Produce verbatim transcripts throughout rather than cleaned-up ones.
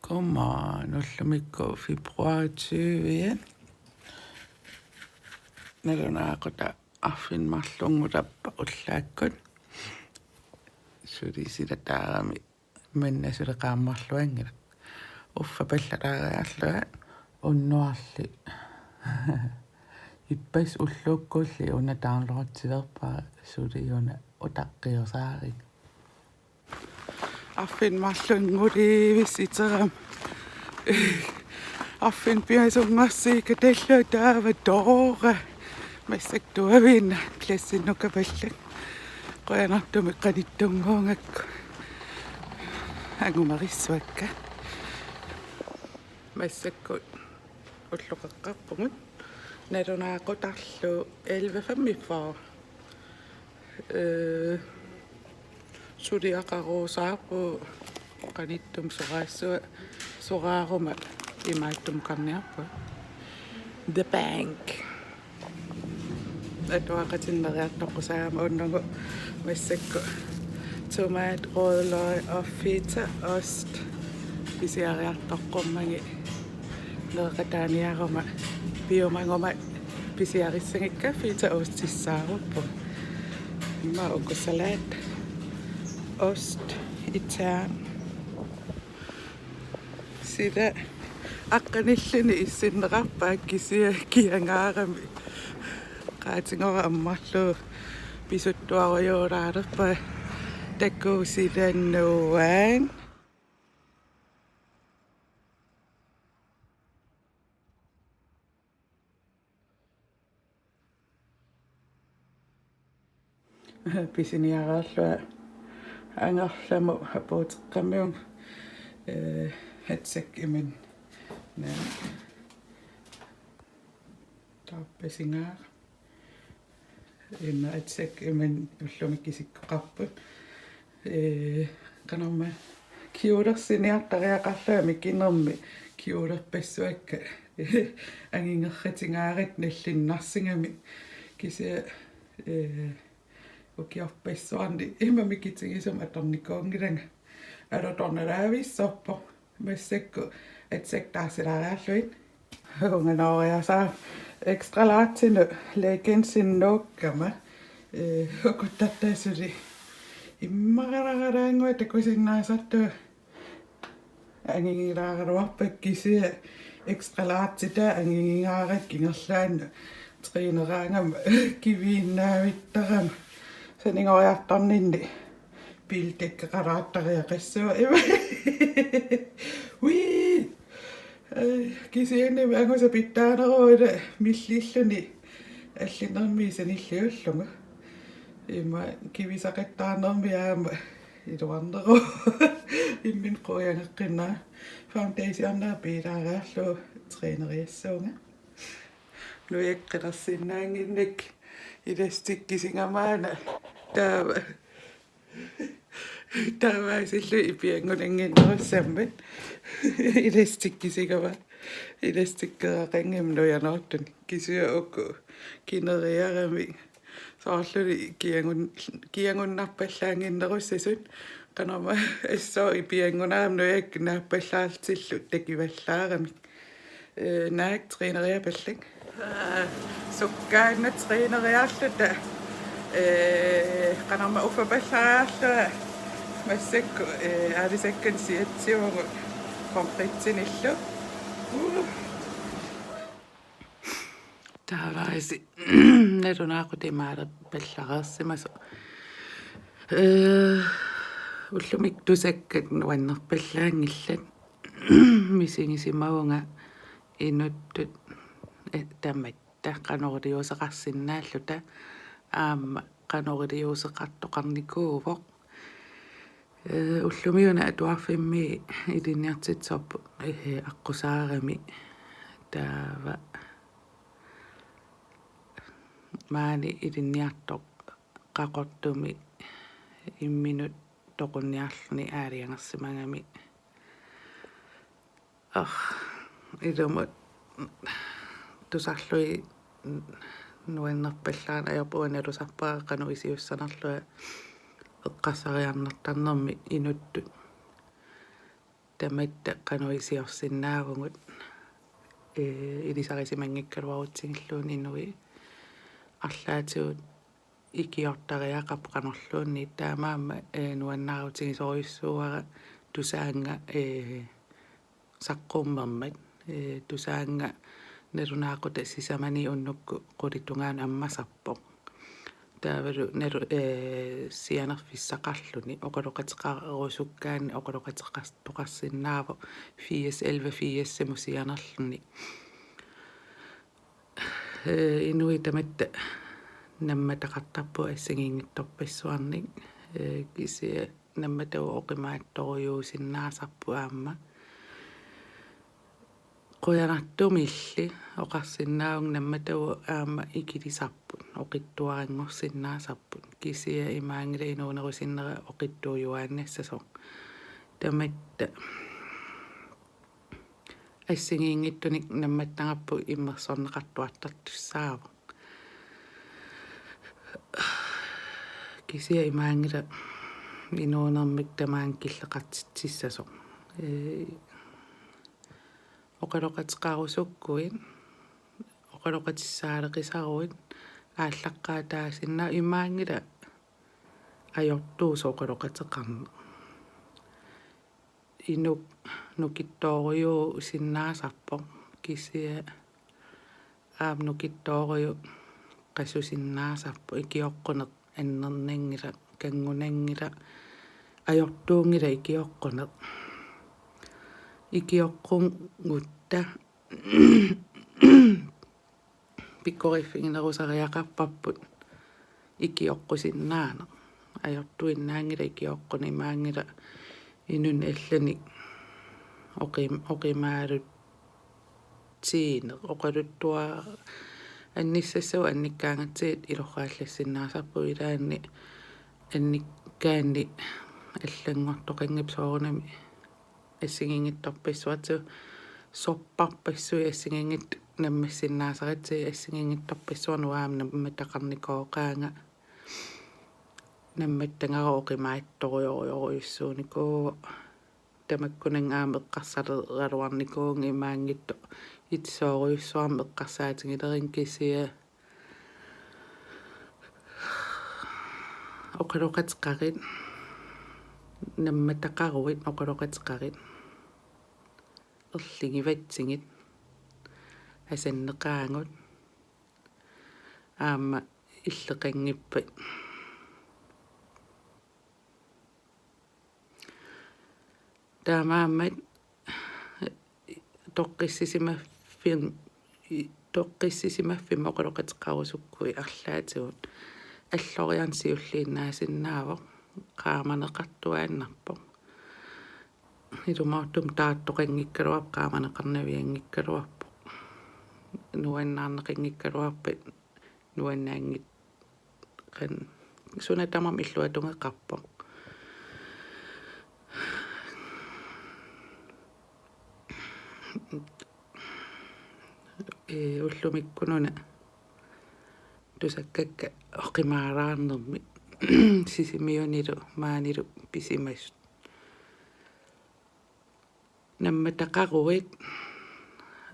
Godmorgen, ullumikkut februar tyve. Nalunaaqutaq arfineq-marlunngulerpoq ullaakkut. Suli silataarami manna suli qaammarluanngilaq. Uffa pallalaariarlunga unnuarli. Ippassaq ulluukkulli una downloadilerpara, suli una utaqqiosaariga. Arfineq-marlunngulivissi iterama. Arfineq-pingasunngorsiukka tallu taava toora. Massakkut tuaviinnaq klassinnukapallak. Qujanartumik qanittunnguugakku. Angumerissavakka. Massakkut ulloqeqqarpugut. Nalunaaqutarlu elleve femogfyrre. Øh, suliaqarusaarpugut qanittumi soraassua, soraaruma imaattumukarniarpunga. The Bank. Atuaqatinneriartoqqusaagama unnugu massakkut tomat, rødløg og fetaost pisiariartoqqummagit nereqataaniaruma piumaguma pisiarissagikka fetaostissaaruppunga. Immaqa uku salat, ost, itsaam. Sila aqqanilluni issinneqarpaat kisianni kiangaarami. Qaatigooq ammarlugu pisuttuarujooraalerpaa takuuk silannuaat. Pisiniaraallunga angerlamut apuuteqqammerpunga, øh, headset imin. Naa. Taarpasingaara. Imma headset imin ullumi kisikkoqarput. Øh, qanormaa kjolersiniartariaqarlunga mikinermi kjolerpassuakka angingerratigaarami nallinnarsigamik. Kisianni, øh, ukiorpassuarni imma mikitigisumik atornikuunngilanga. Alutornalaavissorpoq. Massakkut headset taarsilaariarlugit. Unganooriasaarama extra largenut leggingsinut nuukkama. Øh, ukuttartaa suli immaralaaraannguaq takusinnaasartunga angigilaaraluarpakka kisianni extra largeta angigigaara ingerlaannaq træneraangama kiviinnaavittarama sanigoriartorninni bildækkeqalaartariaqassuunga ima. Ui! Ai, kisiannimi angusa pitsaaneruvoq ila millilluni allinermi sanilliullugu. Ima kivisaqattaarnermi aamma iluarneruvoq. Imminut quiangeqqinnaa. Foundationera piilaariarlugu træneriassuunga. Nujakka qilersinnaannginnakkit elastikkisigamaana taava. Taavaasillugu ipianngunannginnerussammat elastikkisigama. Elastikkeqanngimmat nujanoortunik kisianni uku kineriaramik. Soorluli kiagun-, kiagunnarpallaannginnerussasut qanormaa assut ipianngunarami nujakka naappallaartillu takivallaaramik. Øh, naak træneriapallak. Øh, sukkaannaq træneriarluta. Øh, qanormaa uffa pallariarlunga massakkut, øh, aalisakkanik siatsivugut pomfritsinillu. Uh. Taavaasi nalunaaqutaq imaalerpallareersimasoq. Øh, ullumikkut tusakkat nuannerpallaanngillat. Misigisimavunga inuttut, øh, tamatta qanoq iliuuseqarsinnaalluta aamma qanoq iliuuseqartoqarnikuuvoq. Øh, ullumiuna atuarfimmi ilinniartitsisorput, øh, aqqusaarami taava maani ilinniartoq Qaqortumi imminut toqunniarluni aalajangersimagami. Ah, ilumut tusarlugit nuannerpallaanngilaq, ajorpunga nalusarpara qanoq iliussanerlunga eqqarsariarnartarnermi inuttut. tamatta qanoq iliorsinnaavugut, ee, ilisarisimanngikkaluarutsigilluunniit inuit. Arlaatigut ikiortariaqarpoq qanorluunniit, taamaammat, ee, nuannaarutigisorujussuuara Tusaannga, ee, saqqummermat, ee, Tusaannga nalunaaqutaq sisamani unnukkut qulit tungaanut ammasarpoq. Taavalu nalu-, ee, sianerfissaqarluni oqaloqateqarusukkaanni oqaloqateqartoqarsinnaavoq firs elleve firsimut sianerluni. Ee, inuit tamatta nammataqartarput assigiinngitsorpassuarnik, ee, kisianni nammatavut oqimaatsorujuusinnaasarput aamma. Qujanartumilli oqarsinnaavunga nammatavut aamma ikilisarput, oqitsuaranngorsinnaasarput. Kisianni imaanngilaq inuunerup sinnera oqitsuujuaannassasoq. Tamatta assigiinngitsunik nammattagarput immersorneqartuartartussaavoq. Kisianni imaanngilaq inuunermik tamaanga killeqartitsissasoq. Ee, oqaloqateqarusukkuit, oqaloqatissaaleqisaruit aallaqqaataasinnaapput, imaanngilaq ajortuusoq oqaloqateqarneq. Inuk nukittoorujuusinnaasarpoq, kisianni aamma nukittoorujuk qasusinnaasarpoq, ikioqquneq annernanngilaq, kanngunanngilaq, ajortuunngilaq ikioqquneq. Ikioqqugutta pikkoriffiginerusariaqarparput ikioqqusinnaaneq. Ajortuinnaanngilaq ikioqquneq, imaanngilaq inunnut allanik oqim-, oqimaalutsiineq. Oqaluttuaq annissassavut annikkaangatsigit ilorraallassinnaasarput, ilaanni annikkaanni allanngortoqanngippat soorunami assigiinngitsorpassuartigut, sorpassuit assigiinngitsut nammassinnaasaratsigu, assigiinngitsorpassuarnut aamma nammataqarnikooqaanga. Nammattagara oqimaatsorujorujussuunikuuvoq. Tamakkunannga aamma eqqarsareraluarnikuuvunga, imaanngitsoq itisoorujussuarmik eqqarsaatigileriga, kisianni oqaloqateqarit, nammataqaruit oqaloqateqarit, erligivatsigit, asanneqaagut, aamma illeqanngippat. Taamaammat toqqissisimaffim-, toqqissisimaffimmi oqaloqateqarusukkuit arlaatigut alloriarneq siulliinnaasinnaavoq, qaamaneqartuaannarpoq. Ilumoortumik taartoqanngikkaluarpoq, qaamaneqarnavianngikkaluarpoq. Nuannaarneqanngikkaluarpat nuannaanngit-, qan-, suna tamarmi illuatungeqarpoq. Ee, ullumikkununa tusakkakka oqimaalaarnermi Sisimiunilu maanilu pisimasut. Nammataqaruit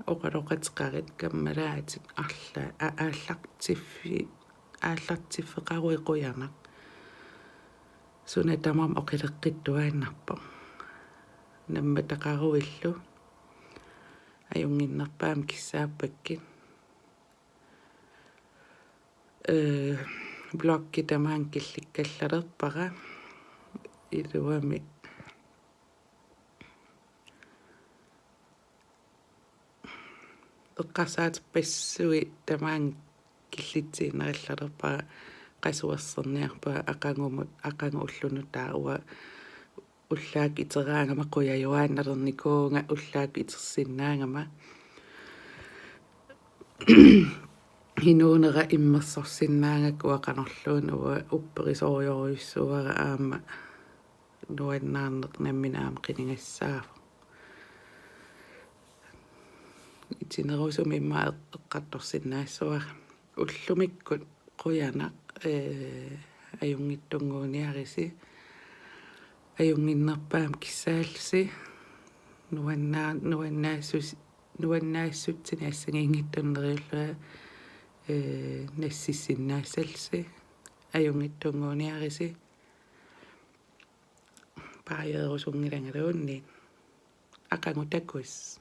oqaloqateqarit kammalaatit, arla-, a-, aallartiffi-, aallartiffeqaruit qujanaq. Suna tamarmi oqileqqittuaannarpoq. Nammataqaruillu ajunnginnerpaamik kissaappakkit. Ee, bloggi tamaanga killikkallalerpara, iluamik eqqarsaaterpassuit tamaanga killitsiinnarillalerpara, qasuerserniarpunga aqagumut, aqagu ulloq nutaaq, uanga ullaakkut iteraangama qujajuaannalernikuuvunga, ullaakkut itersinnaagama. Inuunera immersorsinnaagakku uanga qanorluunniit, uanga upperisorujorujussuuara aamma nuannaarneq nammineq aamma qinigassaavoq. Itinerusumik immaqa eqqartorsinnaassuara. Ullumikkut qujanaq, ee, ajunngitsunnguuniarisi. Ajunnginnerpaamik kissaallusi. Nuanna-, nuannaassut-, nuannaassutsinik assangiinngitsunik neriullunga, ee, nassissinnaassallusi, ajunngitsunnguuniarisi, paajeerusunngilangaluunniit. Aqagu takuss.